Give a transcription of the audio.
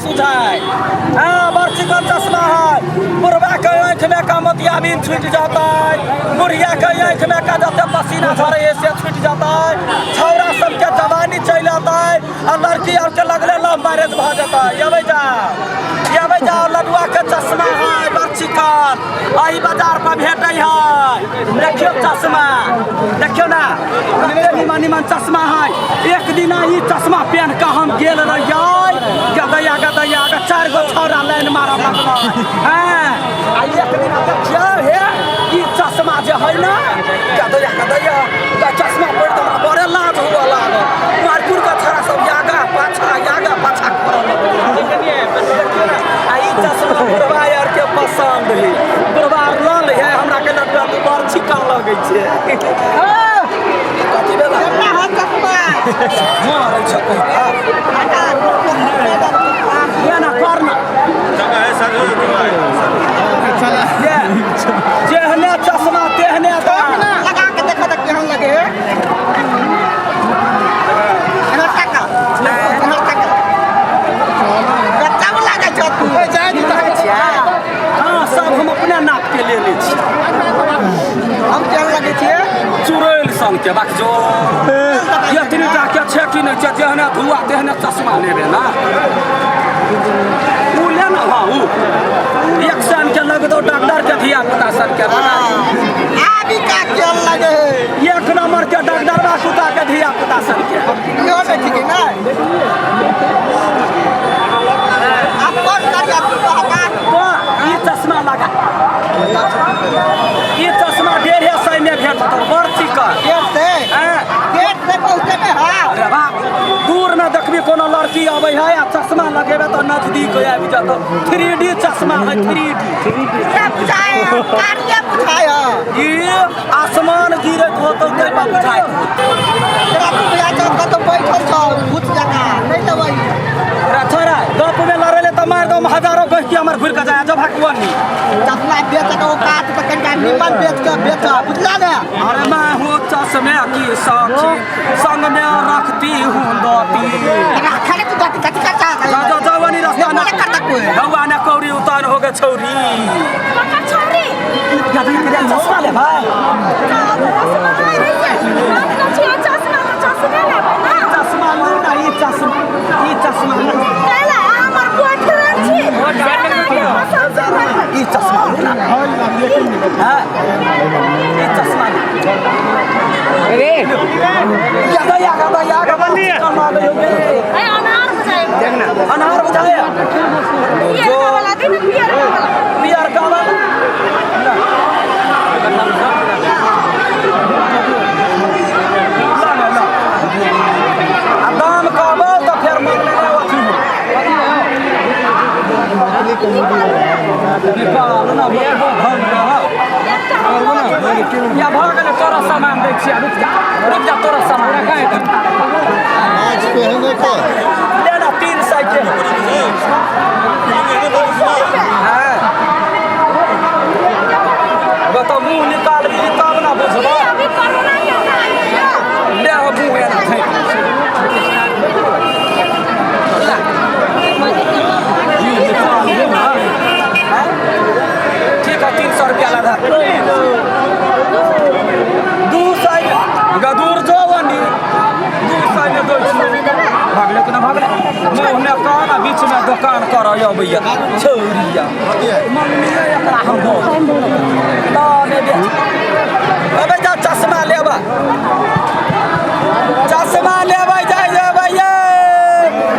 सुझाय। हाँ, बड़ चिकन चश्मा है। बुढ़वा के आँखि में का मोतियाबिंद छूटि जेतै, बुढ़िया के आँखि में का जते पसीना झरे है से छूटि जेतै, छौड़ा सबके जवानी चलि अतै आ लड़की आर के लगले लव मैरिज भऽ जेतै। अबै जाओ, अबै जाओ, लडुआ के चश्मा है बड़ चिकन, एहि बाजार पर भेटै है। देखियौ चश्मा, देखियौ ना कते निमन निमन चश्मा है। एक दिन ई चश्मा पहन के हम गेल रहियै गदैया गदैया के 4 गो छौड़ा लाइन मारऽ लगलै। हाँ, आ एक दिन देखियौ हे ई चश्मा जे है ना गदैया गदैया के चश्मा पड़ि तऽ हमरा बड़े लाज हुअ लागल। मारकुर के छौड़ा सब आगा पाछा आगा पाछा करऽ लगलै। देखियौ ना, आ ई चश्मा बुढ़वा आर के पसंद है, बुढ़वा आर लऽ लै है। हमरा के लड़का तू बड़ चिकन लगै छै। कथी भेलै? मारै छै कहिया? ये ना कर ना। ये जेहने चश्मा तेहने दाम। लगा के देखो तो केहन लगे है। एना टका, एना टका। गजब लागै छौ तू। हाँ, सब हम अपने नाप के ले लै छी। हम केहन लगै छियै? चुड़ैल सन के बाक जो एतनी टा के छै कि नहि छै, जेहने धुआ तेहने चश्मा लेबे ना। उ ले ना, हाँ, उ एक सन के लगतौ डॉक्टर के धिया पुता सन के लगा। आबी का केहन लगे है? एक नंबर के डॉक्टर बा कुत्ता के धिया पुता सन के। इहो नहि ठीक है ना? आप कौन करिया तू कहता? तो ई चश्मा लगा, ई चश्मा 150 में भेटतौ, बड़ चिकन। डेढ़ से? हैं? डेढ़ से पहुँचे में है। अरे बाप, दूर में देखबी कोनो लड़की अबै है आ चश्मा लगेबे तऽ नजदीक आबि जेतौ। 3D चश्मा है, 3D। क्या बुझाए है? कार्य बुझाए है। ई आसमान गिरैत होतौ तै पर बुझाइत होतौ। तोरा तू भैया छौ, कतौ बैठल छौ, भूत जकाँ, नहि देबै। अरे छोड़ा, गप में लड़ै ले तऽ मारि दौ हजारो गहिकी हमर घुरि कऽ जाय, जब हकवनी। चश्मा बेच के औकात तऽ कनिटा निमन बेच के बेच, बुझला ने? अरे मैं हूँ चश्मे की साक्षी, संग में रखती हूँ दाती। राखल तू दाती कथी करता? जा जा जवानी रास्ता ना। ये करता कोई? हवा ने कौड़ी उतार हो गए छौरी। ककर छौरी? गदही के चश्मा ले भाई। चश्मा लेबै ना। चश्मा लू ना, ई चश्मा, ई चश्मा लू। कैला हमर बॉयफ्रेंड छी, से अहाँके पसंद से करबै। ई चश्मा लू ना। हाँ, ई चश्मा लू। अरे गदैया गदैया गदैया कमा गयो बे। ए अनार बुझाइ। अनार बुझाया। पियरका वाला दे ने, पियरका वाला। पियरका वाला। ला ना, ला। आ दाम कहबो तऽ फेर मन मे नहि अथी हो। निकाल ना, धन रह। या भऽ गेलै, तोरा सामान दै छियै, रुक जा, रुक जा, तोरा सामान ले ना, 300 के। हाँ। बताउ मुँह निकालबी तब ना बुझबो। अभी कोरोना के टाइम है। ले हो मुँह एना झाँपि। ला। मुँह निकालबी ना। हाँ? ठीक है, 300 रुपया लगा। 200 गदूर जो वनी 200 में दो छी। भागले कि ना भागले? मुँह में कान आ बीच में दुकान करऽ अबैया छौरिया। मम्मी एकरा हम दऽ। ला